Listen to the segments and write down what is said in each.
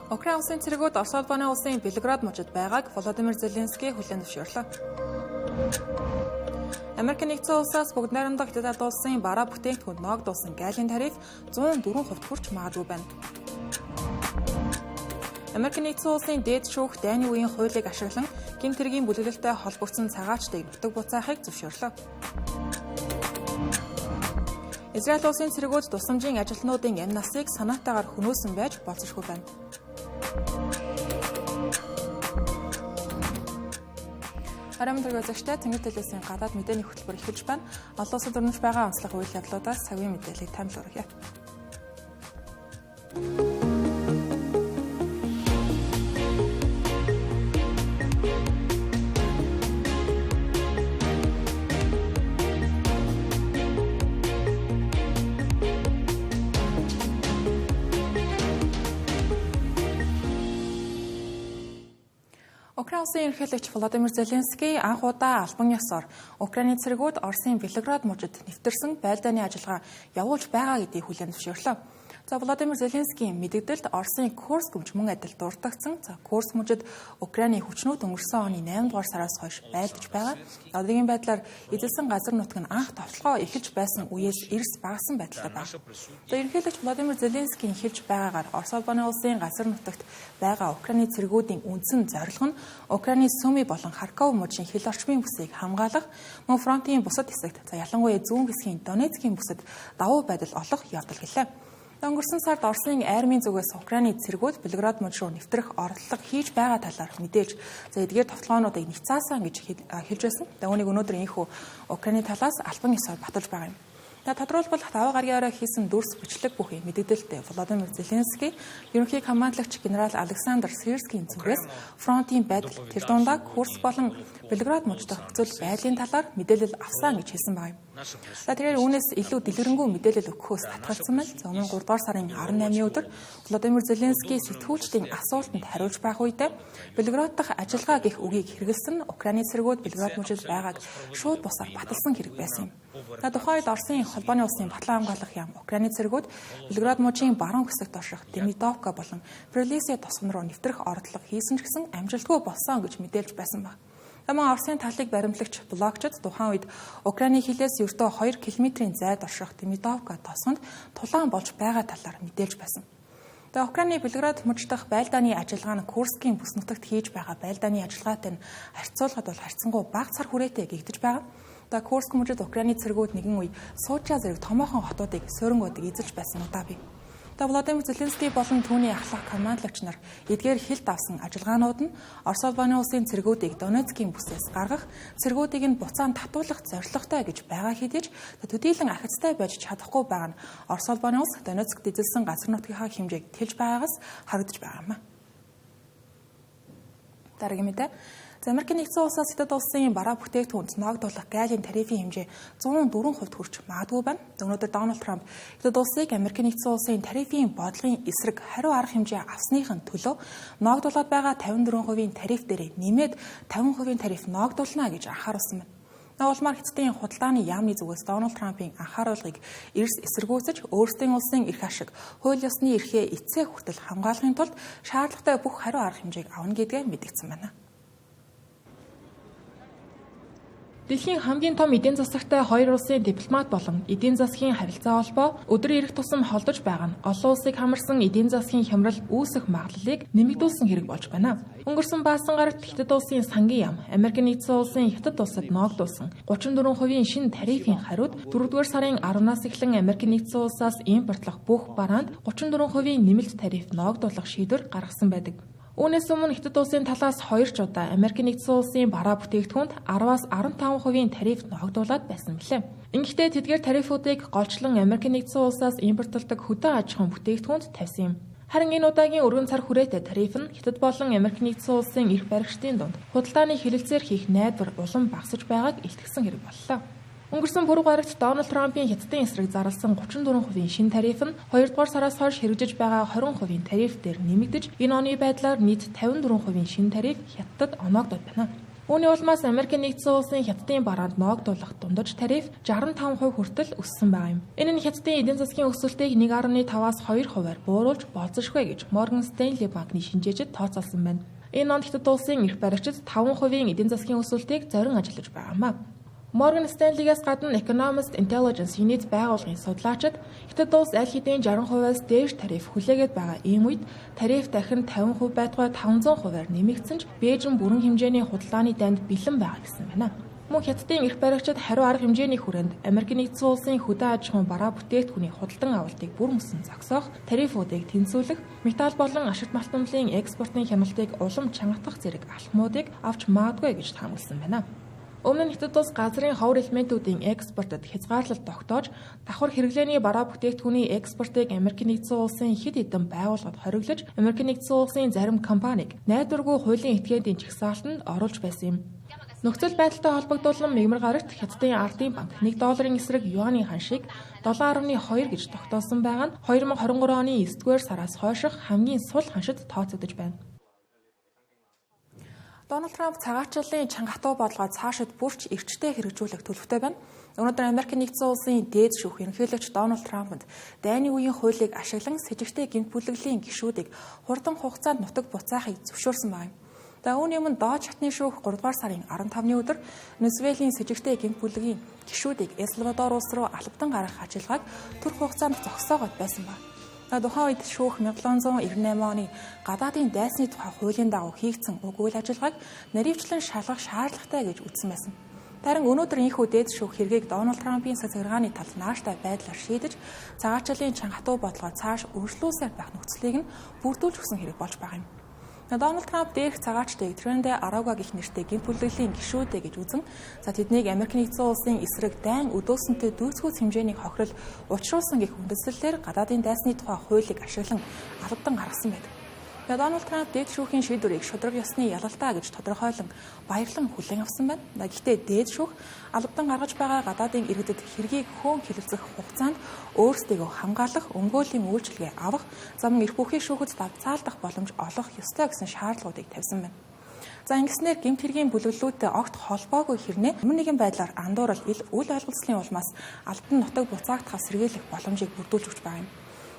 Украин улсын цэргүүд Орос улбаны улсын Белград мужид байгааг Володимир Зеленский хүлээн зөвшөөрлөө. Америк нэгдсэн улсаас бүгд найрамдах Хятад улсын бараа бүтээгдэхүүнд ноогдуулсан гайлын тариф 104% хүрч магадгүй байна. Америк нэгдсэн улсын дээд шүүх дайны үеийн хуулийг ашиглан гэмт хэргийн бүлэглэлтэй холбогдсон цагаачдыг нутаг буцаахыг зөвшөөрлөө. Израиль улсын цэргүүд тусламжийн ажилтнуудын амь насыг санаатайгаар хөнөөсөн байж болзошгүй байна. Харин төргөзөгчтэй Цэнгэр телевизийн гадаад мэдээний хөтөлбөр эхэлж байна. Олон улсад өрнөж байгаа онцлог үйл явдлуудаас цагийн мэдээллийг танд хүргье. Украин улсын ерөнхийлөгч Володимир Зеленский анх удаа албан ёсоор Украины цэргүүд Оросын Белград мужид нэвтэрсэн байлдааны ажиллагаа явуулж байгаа гэдгийг хүлээн зөвшөөрлөө. За Володимир Зеленскийн мэдэгдэлд Оросын Курск мужид мөн адил дурддагдсан. За Курск мужид Украины хүчнүүд өнгөрсөн оны 8 дугаар сараас хойш байлдаж байгаа. Одоогийн байдлаар эзэлсэн газар нутаг нь анх товтлогоо эхэлж байсан үеэс эрс багасан байдалтай байна. За ерөнхийлөгч Володимир Зеленскийн хэлж байгаагаар Орос улбаны улсын газар нутагт байгаа Украины цэргүүдийн үндсэн зорилго нь Украины Суми болон Харков мужийн хил орчмын бүсийг хамгаалах, мөн фронтын бусад хэсэгт, за ялангуяа зүүн хэсгийн Донецкийн бүсэд давуу байдал олох явдал гэлээ. Өнгөрсөн сард Оросын армийн зүгээс Украины цэргүүд Белград муж руу нэвтрэх оролдлого хийж байгаа талаар мэдээлж, за эдгээр товтлогоонуудыг нэгцаасан гэж хэлж байсан. За үүнийг өнөөдөр ийнхүү Украины талаас албан ёсоор баталж байгаа юм. За тодруулбал даваа гарагийн орой хийсэн дүрс бичлэг бүхий мэдээлэлтэй Володимир Зеленский ерөнхий командлагч генерал Александр Сирскийн зүгээс фронтын байдал тэр дундаа Курск болон Белград мужид нөхцөл байдлын талаар мэдээлэл авсан гэж хэлсэн байгаа юм. За тэрээр үүнээс илүү дэлгэрэнгүй мэдээлэл өгөхөөс татгалзсан байна. За өмнө 3 дугаар сарын 18-ны өдөр Володимир Зеленский сэтгүүлчдийн асуултанд хариулж байх үедээ Белград дахь ажиллагаа гэх үгийг хэрэглэсэн Украины цэргүүд Белград мужид байгааг шууд бусаар баталсан хэрэг байсан юм. За тухайн үед Оросын холбооны улсын батлан хамгаалах яам Украины цэргүүд Белград мужийн баруун хэсэгт орших Демидовка болон Прилесия тосгон руу нэвтрэх оролдлого хийсэн ч гэсэн амжилтгүй болсон гэж мэдээлж байсан баг. Таман Оросын талыг баримтлагч блогчид тухайн үед Украины хилээс ердөө 2 км-ийн зайд орших Демидовка тосгонд тулаан болж байгаа талаар мэдээлж байсан. Тэгээ Украины Белград муж дахь байлдааны ажиллагаа нь Курскийн бүс нутагт хийж байгаа байлдааны ажиллагаатай нь харьцуулахад бол харьцангуй бага цар хүрээтэй гэгдэж байгаа. За Курск мужид Украины цэргүүд нэгэн үе Сууча зэрэг томоохон хотуудыг суурьнгуудыг эзэлж байсан удаа бий. За Володимир Зеленский болон түүний ахлах командлагч нар эдгээр хилд авсан ажиллагаанууд нь Орос улбаны улсын цэргүүдийг Донецкийн бүсээс гаргах, цэргүүдийг нь буцаан татуулах зорилготой гэж байгаа хэдий ч төдийлөн ахицтай байж чадахгүй байгаа нь Орос улбаны улс Донецкт эзэлсэн газар нутгийнхаа хэмжээг тэлж байгаагаас харагдаж байгаа юм. Дараагийн мэдээ. За Америк нэгдсэн улсаас Хятад улсын бараа бүтээгдэхүүнд ноогдуулах гайлын тарифын хэмжээ 104% хүрч магадгүй байна. Өнөөдөр Дональд Трамп Хятад улсыг Америк нэгдсэн улсын тарифын бодлогын эсрэг хариу арга хэмжээ авсныхын төлөө ноогдуулаад байгаа 54% тариф дээрээ нэмээд 50% тариф ноогдуулна гэж анхааруулсан байна. Улмаар Хятадын худалдааны яамны зүгээс Дональд Трампын анхааруулгыг эрс эсэргүүцэж өөрсдийн улсын эрх ашиг, хууль ёсны эрхээ эцсээ хүртэл хамгаалахын тулд шаардлагатай бүх хариу арга хэмжээг авна гэдгээ мэдэгдсэн байна. Дэлхийн хамгийн том эдийн засагтай хоёр улсын дипломат болон эдийн засгийн харилцаа холбоо өдөр ирэх тусам холдож байгаа нь олон улсыг хамарсан эдийн засгийн хямрал үүсэх магадлалыг нэмэгдүүлсэн хэрэг болж байна. Өнгөрсөн баасан гарагт Хятад улсын сангийн яам Америк нэгдсэн улсын Хятад улсад ноогдуулсан 34% шинэ тарифын хариуд 4-р сарын 10-наас эхлэн Америк нэгдсэн улсаас импортлох бүх бараанд 34% нэмэлт тариф ноогдуулах шийдвэр гаргасан байдаг. Үүнээс өмнө Хятад улсын талаас 2 ч удаа Америк нэгдсэн улсын бараа бүтээгдэхүүнд 10-аас 15% тариф ноогдуулаад байсан билээ. Ингэхдээ тэдгээр тарифуудыг голчлон Америк нэгдсэн улсаас импортлдог хөдөө аж ахуйн бүтээгдэхүүнд тавьсан юм. Харин энэ удаагийн өргөн цар хүрээтэй тариф нь Хятад болон Америк нэгдсэн улсын эрх баригчдын дунд худалдааны хэлэлцээр хийх найдвар улам багасж байгааг илтгэсэн хэрэг боллоо. Өнгөрсөн пүрэв гарагт Дональд Трампын Хятадын эсрэг зарласан 34% шинэ тариф нь 2-р сараас хойш хэрэгжиж байгаа 20% тариф дээр нэмэгдэж, энэ оны байдлаар нийт 54% шинэ тариф Хятадд оноогдоод байна. Үүний улмаас Америкийн нэгдсэн улсын Хятадын бараанд ноогдуулах дундаж тариф 65% хүртэл өссөн байгаа юм. Энэ нь Хятадын эдийн засгийн өсөлтийг 1.5-аас 2%-аар бууруулж болзошгүй гэж Morgan Stanley банкны шинжээчид тооцоолсон байна. Энэ онд Хятад улсын эрх баригчид 5% эдийн засгийн өсөлтийг зорин ажиллаж байгаа юм а. Morgan Stanley-гээс гадна Economist Intelligence Unit байгууллагын судлаачид Хятад улс аль хэдийн 60%-аас дээш тариф хүлээгээд байгаа ийм үед тариф дахин 50% байтугай 500%-аар нэмэгдсэн ч Бээжин бүрэн хэмжээний худалдааны дайнд бэлэн байгаа гэсэн байна. Мөн Хятадын эрх баригчид хариу арга хэмжээний хүрээнд Америкийн нэгдсэн улсын хөдөө аж ахуйн бараа бүтээгдэхүүний худалдан авалтыг бүр мөсөн зогсоох, тарифуудыг тэнцвүүлэх, металл болон ашигт малтамлын экспортын хяналтыг улам чангатгах зэрэг алхмуудыг авч магадгүй гэж таамагласан байна. Өмнө нь Хятад улс газрын ховор элементүүдийн экспортод хязгаарлалт тогтоож, давхар хэрэглээний бараа бүтээгдэхүүний экспортыг Америкийн нэгдсэн улсын хэд хэдэн байгууллагад хориглож, Америкийн нэгдсэн улсын зарим компанийг найдваргүй хуулийн этгээдийн жагсаалтанд оруулж байсан юм. Нөхцөл байдалтай холбогдуулан мягмар гарагт Хятадын Ардын банк 1 долларын эсрэг юаны ханшийг 7.2 гэж тогтоосон байгаа нь 2023 оны 9-р сараас хойших хамгийн сул ханшид тооцогдож байна. Дональд Трамп цагаачлалын чанга хатуу бодлогоо цаашид бүрч эрчтэй хэрэгжүүлэх төлөвтэй байна. Өнөөдөр Америкийн нэгдсэн улсын дээд шүүх ерөнхийлөгч Дональд Трампд дайны үеийн хуулийг ашиглан сэжигтэй гэмт бүлэглэлийн гишүүдийг хурдан хугацаанд нутаг буцаахыг зөвшөөрсөн байна. За үүний өмнө доод шатны шүүх 3 дугаар сарын 15-ны өдөр Венесуэлийн сэжигтэй гэмт бүлгийн гишүүдийг Эл Салвадор улс руу албадан гаргах ажиллагааг түр хугацаанд зогсоогоод байсан байна. Тухайн үед шүүх 1798 оны гадаадын дайсны тухай хуулийн дагуу хийгдсэн уг үйл ажиллагааг наривчлан шалгах шаардлагатай гэж үзсэн байсан. Харин өнөөдөр энэхүү дээд шүүх хэргийг Дональд Трампын захиргааны талд нааштай байдлаар шийдэж, цагаачлалын чанга хатуу бодлогоо цааш өргөжлүүлсээр байх нөхцөлийг нь бүрдүүлж өгсөн хэрэг болж байгаа юм. Дональд Трамп дээрх цагаачдыг Тренде Арауга гэх нэртэй гэмт бүлэглэлийн гишүүдээ гэж үзэн, за тэднийг Америк нэгдсэн улсын эсрэг дайн өдөөсөнтэй дүйцэхүйц хэмжээний хохирол учруулсан гэх үндслэлээр гадаадын дайсны тухай хуулийг ашиглан албадан гаргасан байдаг. Дональд Трамп дээд шүүхийн шийдвэрийг шударга ёсны ялалтаа гэж тодорхойлон баярлан хүлээн авсан байна. Гэхдээ дээд шүүх албадан гаргаж байгаа гадаадын иргэдэд хэргийг хөөн хэлэлцэх хугацаанд өөрсдийгөө хамгаалах, өмгөөллийн үйлчилгээ авах, за мөн эрх бүхий шүүхэд давтаалдах боломж олох ёстой гэсэн шаардлагуудыг тавьсан байна. За ингэснээр гэмт хэргийн бүлэглэлүүдтэй огт холбоогүй хэрнээ ямар нэгэн байдлаар андуурал, үл ойлголцлын улмаас албан нутаг буцаагдахаас сэргийлэх боломжийг бүрдүүлж өгч байгаа юм.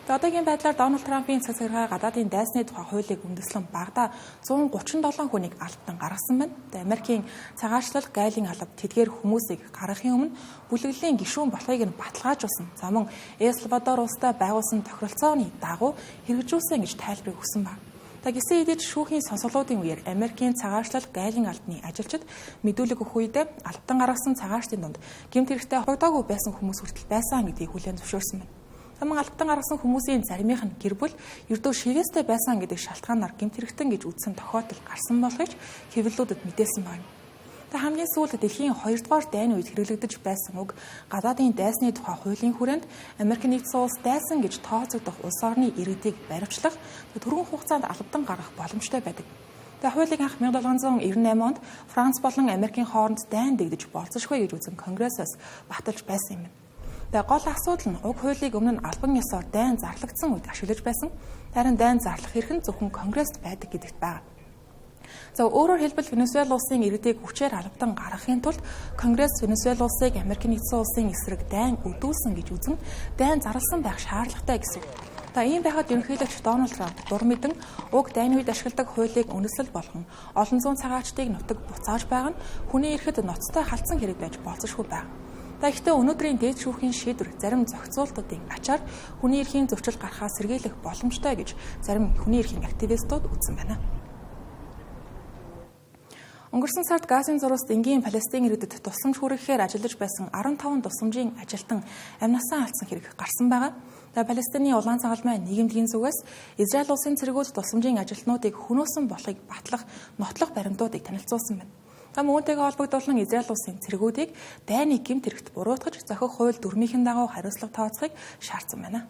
Одоогийн байдлаар Дональд Трампын цаг захиргаа гадаадын дайсны тухай хуулийг үндэслэн багадаа 137 хүнийг албадан гаргасан байна. Америкийн цагаачлал гайлын алба тэдгээр хүмүүсийг гаргахын өмнө бүлэглэлийн гишүүн болохыг нь баталгаажуулсан. За мөн Эл Салвадор улстай байгуулсан тохиролцооны дагуу хэрэгжүүлсэн гэж тайлбарыг өгсөн байна. За гисэн хэдий ч шүүхийн сонсголуудын үеэр Америкийн цагаачлал гайлын албаны ажилчид мэдүүлэг өгөх үедээ албадан гаргасан цагаачдын дунд гэмт хэрэгтэй холбогдоогүй байсан хүмүүс хүртэл байсан гэдгийг хүлээн зөвшөөрсөн байна. Таман албадан гаргасан хүмүүсийн заримынх нь гэр бүл ердөө шивээстэй байсан гэдэг шалтгаанаар гэмт хэрэгтэн гэж үзсэн тохиолдол гарсан болохыг хэвлэлүүдэд мэдээлсэн байна. Та хамгийн сүүлд дэлхийн 2 дугаар дайны үед хэрэглэгдэж байсан уг гадаадын дайсны тухай хуулийн хүрээнд Америк нэгдсэн улс дайсан гэж тооцогдох улс орны иргэдийг баривчлах, түргэн хугацаанд албадан гаргах боломжтой байдаг. Тэгээ хуулийг анх 1798 онд Франц болон Америкийн хооронд дайн дэгдэж болзошгүй гэж үзэн Конгрессоос баталж байсан юм. Тэгээ гол асуудал нь уг хуулийг өмнө нь албан ёсоор дайн зарлагдсан үед ашиглаж байсан. Харин дайн зарлах эрх нь зөвхөн Конгресст байдаг гэдэгт байгаа. За өөрөөр хэлбэл Венесуэл улсын иргэдийг хүчээр албадан гаргахын тулд Конгресс Венесуэл улсыг Америк нэгдсэн улсын эсрэг дайн өдүүлсэн гэж үзэн дайн зарласан байх шаардлагатай гэсэн. За ийм байхад ерөнхийлөгч Дональд Трамп дур мэдэн уг дайны үед ашигладаг хуулийг үндэслэл болгон олон зуун цагаачдыг нутаг буцааж байгаа нь хүний эрхэд ноцтой халдсан хэрэг байж болзошгүй байна. За гэхдээ өнөөдрийн дээд шүүхийн шийдвэр зарим зохицуултуудын ачаар хүний эрхийн зөрчил гарахаас сэргийлэх боломжтой гэж зарим хүний эрхийн активистууд үзсэн байна. Өнгөрсөн сард Газын зураас энгийн Палестин иргэдэд тусламж хүргэхээр ажиллаж байсан 15 тусламжийн ажилтан амнасаа алдсан хэрэг гарсан байгаа. За Палестины улаан цагаалмай нийгэмлэгийн зүгээс Израиль улсын цэргүүд тусламжийн ажилтнуудыг хөнөөсөн болохыг батлах нотлох баримтуудыг танилцуулсан байна. За үүнтэйгээ холбогдуулан Израиль улсын цэргүүдийг дайны гэмт хэрэгт буруутгаж зохих хууль дүрмийн дагуу хариуцлага тооцохыг шаардсан байна.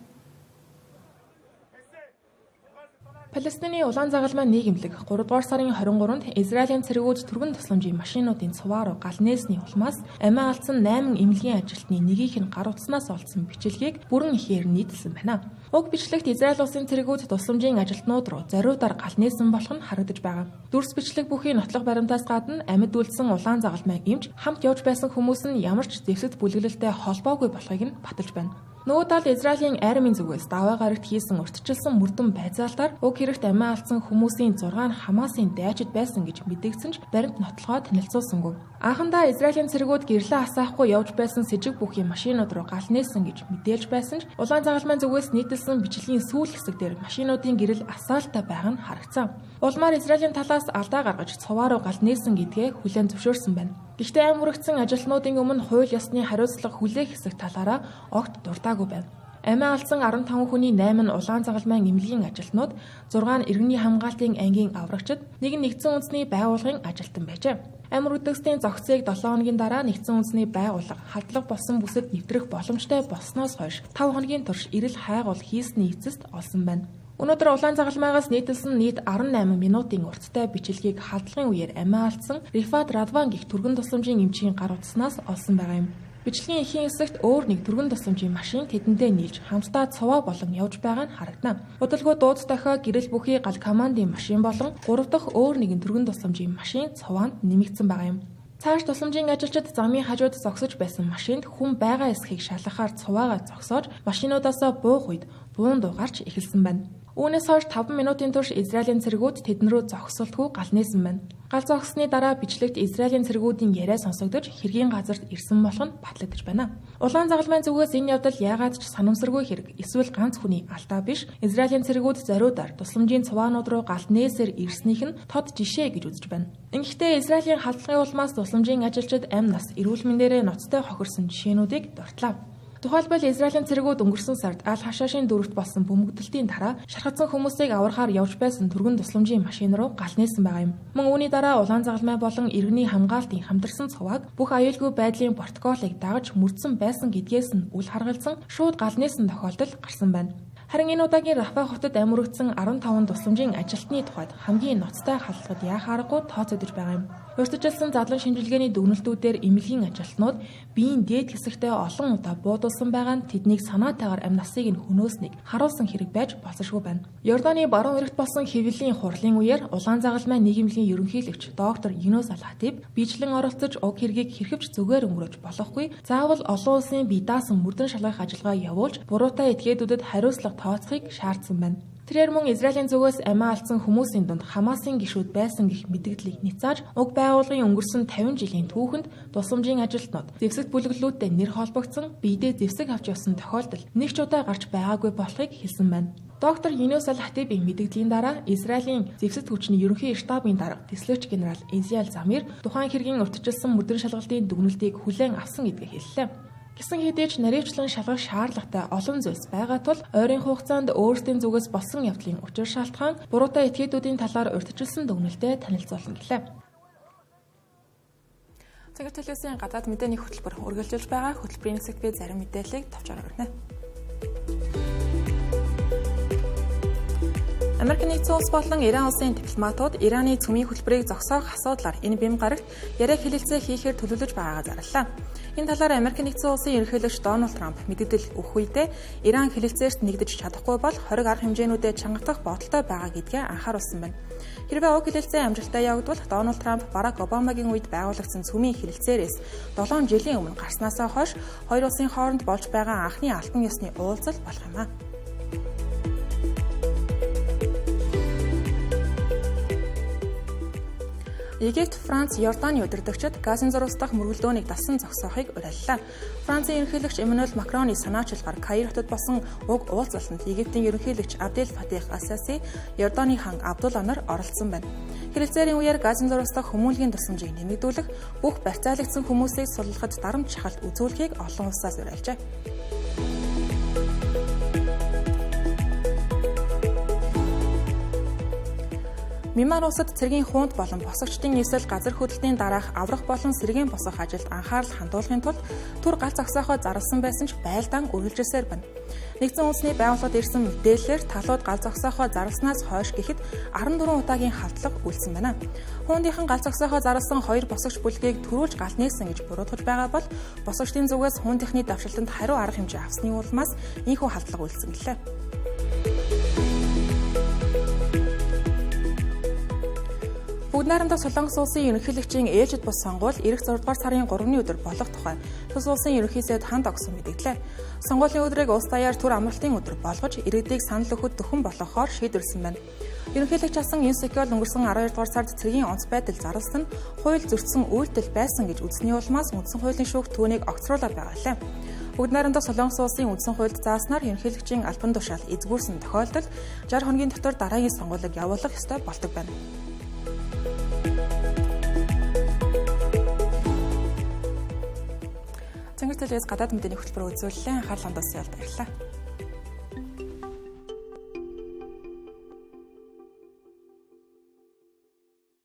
Палестины улаан загалмай нийгэмлэг 3 дугаар сарын 23-нд Израилийн цэргүүд түргэн тусламжийн машинуудын цуваа руу гал нээсний улмаас амиа алдсан 8 эмнэлгийн ажилтны нэгийнх нь гар утаснаас олдсон бичлэгийг бүрэн ихээр нийтэлсэн байна. Уг бичлэгт Израиль улсын цэргүүд тусламжийн ажилтнууд руу зориудаар гал нээсэн болох нь харагдаж байгаа. Дүрс бичлэг бүхий нотлох баримтаас гадна амьд үлдсэн улаан загалмай эмч хамт явж байсан хүмүүс нь ямар ч зэвсэгт бүлэглэлтэй холбоогүй болохыг нь баталж байна. Нөгөө талд Израилийн армийн зүгээс даваа гарагт хийсэн урьдчилсан мөрдөн байзаалтаар уг хэрэгт амиа алдсан хүмүүсийн 6 нь Хамасын дайчид байсан гэж мэдэгдсэн ч баримт нотлохоо танилцуулсангүй. Анхандаа Израилийн цэргүүд гэрлээ асаахгүй явж байсан сэжиг бүхий машинууд руу гал нээсэн гэж мэдээлж байсан ч улаан загалмайн зүгээс нийтэлсэн бичлэгийн сүүл хэсэг дээр машинуудын гэрэл асаалтай байгаа нь харагдсан. Улмаар Израилийн талаас алдаа гаргаж цуваа руу гал нээсэн гэдгээ хүлээн зөвшөөрсөн байна. Гэхдээ амь үрэгдсэн ажилтнуудын өмнө хууль ёсны хариуцлага хүлээх хэсэг талаараа огт дуртаагүй байв. Амиа алдсан 15 хүний 8 нь улаан загалмайн эмнэлгийн ажилтнууд, 6 нь иргэний хамгаалтын ангийн аврагчид, нэг нь нэгдсэн үндэсний байгууллагын ажилтан байжээ. Амь үрэгдсэний зохицыг 7 хоногийн дараа нэгдсэн үндэсний байгууллага халдлага болсон бүсэд нэвтрэх боломжтой болсноос хойш 5 хоногийн турш эрэл хайгуул хийсний эцэст олсон байна. Өнөөдөр улаан загалмайгаас нийтэлсэн нийт 18 минутын урттай бичлэгийг халдлагын үеэр амиа алдсан Рифат Радван гэх түргэн тусламжийн эмчийн гар утаснаас олсон байгаа юм. Бичлэгийн эхийн хэсэгт өөр нэг түргэн тусламжийн машин тэдэндээ нийлж хамтдаа цуваа болон явж байгаа нь харагдана. Удалгүй дууд дохио гэрэл бүхий гал командын машин болон 3 дахь өөр нэгэн түргэн тусламжийн машин цуваанд нэмэгдсэн байгаа юм. Цааш тусламжийн ажилчид замын хажууд зогсож байсан машинд хүн байгаа эсхийг шалгахаар цуваагаа зогсоож машинуудаасаа буух үед буун дуу гарч эхэлсэн байна. Үүнээс хойш 5 минутын турш Израилийн цэргүүд тэдэн рүү зогсолтгүй гал нээсэн байна. Гал зогссоны дараа бичлэгт Израилийн цэргүүдийн яриа сонсогдож хэргийн газарт ирсэн болох нь батлагдаж байна. Улаан загалмайн зүгээс энэ явдал яагаад ч санамсаргүй хэрэг эсвэл ганц хүний алдаа биш Израилийн цэргүүд зориудаар тусламжийн цуваанууд руу гал нээсээр ирснийх нь тод жишээ гэж үзэж байна. Ингэхдээ Израилийн халдлагын улмаас тусламжийн ажилчид амь нас эрүүл мэндээрээ ноцтой хохирсон жишээнүүдийг дурдлаа. Тухайлбал Израилийн цэргүүд өнгөрсөн сард Аль-Хашашийн дөрөвт болсон бөмбөгдөлтийн дараа шархагдсан хүмүүсийг аврахаар явж байсан түргэн тусламжийн машин руу гал нээсэн байгаа юм. Мөн үүний дараа улаан загалмай болон иргэний хамгаалтын хамтарсан цувааг бүх аюулгүй байдлын протоколыг дагаж мөрдсөн байсан гэдгээс нь үл харгалзан шууд гал нээсэн тохиолдол гарсан байна. Харин энэ удаагийн Рафа хотод амь үрэгдсэн 15 тусламжийн ажилтны тухайд хамгийн ноцтой халдлагад яах аргагүй тооцогдож байгаа юм. Урьдчилсан задлан шинжилгээний дүгнэлтүүдээр эмнэлгийн ажилтнууд биеийн дээд хэсэгтээ олон удаа буудулсан байгаа нь тэднийг санаатайгаар амь насыг нь хөнөөснийг харуулсан хэрэг байж болзошгүй байна. Йорданы баруун эрэгт болсон хэвлэлийн хурлын үеэр улаан загалмай нийгэмлэгийн ерөнхийлөгч доктор Юнус Аль-Хатиб биечлэн оролцож уг хэргийг хэрхэвч зүгээр өнгөрөөж болохгүй, заавал олон улсын бие даасан мөрдөн шалгах ажиллагаа явуулж буруутай этгээдүүдэд хариуцлага тооцохыг шаардсан байна. Тэрээр мөн Израилийн зүгээс амиа алдсан хүмүүсийн дунд Хамасын гишүүд байсан гэх мэдэгдлийг няцааж уг байгууллагын өнгөрсөн 50 жилийн түүхэнд тусламжийн ажилтнууд зэвсэгт бүлэглэлүүдтэй нэр холбогдсон биедээ зэвсэг авч явсан тохиолдол нэг ч удаа гарч байгаагүй болохыг хэлсэн байна. Доктор Юнус Аль-Хатибийн мэдэгдлийн дараа Израилийн зэвсэгт хүчний ерөнхий штабын дарга тэслэгч генерал Израиль Замир тухайн хэргийн урьдчилсан мөрдөн шалгалтын дүгнэлтийг хүлээн авсан гэдгийг хэллээ. Гэсэн хэдий ч наривчлан шалгах шаардлагатай олон зүйлс байгаа тул ойрын хугацаанд өөрсдийн зүгээс болсон явдлын учир шалтгаан буруутай этгээдүүдийн талаар урьдчилсан дүгнэлтээ танилцуулна гэлээ. Цэнгэр телевизийн гадаад мэдээний хөтөлбөр үргэлжилж байгаа. Хөтөлбөрийн хэсэгт би зарим мэдээллийг товчоор өргөнө. Америк нэгдсэн улс болон Иран улсын дипломатууд Ираны цөмийн хөтөлбөрийг зогсоох асуудлаар энэ бэм гарагт яриа хэлэлцээ хийхээр төлөвлөж байгаагаа зарлалаа. Энэ талаар Америк нэгдсэн улсын ерөнхийлөгч Дональд Трамп мэдэгдэл өгөх үедээ Иран хэлэлцээрт нэгдэж чадахгүй бол хориг арга хэмжээнүүдэд чангатах бодолтой байгаа гэдгээ анхааруулсан байна. Хэрвээ уг хэлэлцээ амжилттай явагдвал Дональд Трамп Барак Обамагийн үед байгуулагдсан цөмийн хэлэлцээрээс 7 жилийн өмнө гарснаасаа хойш хоёр улсын хооронд болж байгаа анхны албан ёсны уулзал болох юм а. Египт, Франц, Йорданы удирдагчид газын зурвас дахь мөргөлдөөнийг дасан зогсоохыг уриаллаа. Францын ерөнхийлөгч Эммануэль Макроны санаачилгаар Каир хотод болсон уг уулзалтанд Египтийн ерөнхийлөгч Абдел Фатих Асаси, Йорданы хан Абдулла нар оролцсон байна. Хэлэлцээрийн үеэр газын зурвас дахь хүмүүнлэгийн тусламжийг нэмэгдүүлэх, бүх барьцаалагдсан хүмүүсийг суллахад дарамт шахалт үзүүлэхийг олон улсаас уриалжээ. Мьянмар улсад цэргийн хунт болон босгочдын эсэл газар хөдлөлтийн дараах аврах болон сэргээн босгох ажилд анхаарал хандуулахын тулд түр гал зогсоохоо зарласан байсан ч байлдаан үргэлжилсээр байна. Нэгдсэн үндэсний байгууллагад ирсэн мэдээллээр талууд гал зогсоохоо зарласнаас хойш гэхэд 14 удаагийн халдлага үйлдсэн байна. Хуундийнхан гал зогсоохоо зарласан хоёр босгоч бүлгийг түрүүлж гал нээсэн гэж буруутгаж байгаа бол босгочдын зүгээс хуундийнхны давшилтанд хариу арга хэмжээ авсны улмаас ийнхүү халдлага үйлдсэн гэлээ. Бүгд найрамдах Солонгос улсын ерөнхийлөгчийн ээлжид бус сонгуул ирэх 6 дугаар сарын 3-ны өдөр болох тухай тус улсын ерөнхий сайд Хан Догсон мэдгдлээ. Сонгуулийн өдрийг улс даяар түр амралтын өдөр болгож иргэдийг санал өгөхөд дөхөн болгохоор шийдвэрлэсэн байна. Ерөнхийлөгч асан Юн Сок Ёл өнгөрсөн 12 дугаар сард цэргийн онц байдал зарласан нь хууль зөрчсөн үйлдэл байсан гэж үзсний улмаас үндсэн хуулийн шүүх түүнийг огцруулаад байгаа лээ. Бүгд найрамдах Солонгос улсын үндсэн хуульд зааснаар ерөнхийлөгчийн албан тушаал эзгүүрсэн тохиолдолд 60 хоногийн дотор дараагийн сонгуулийг явуулах ёстой болдог байна. Цэнгэр телевиз гадаад мэдээний хөтөлбөр үзүүллээ. Анхаарал хандуулсан баярлалаа.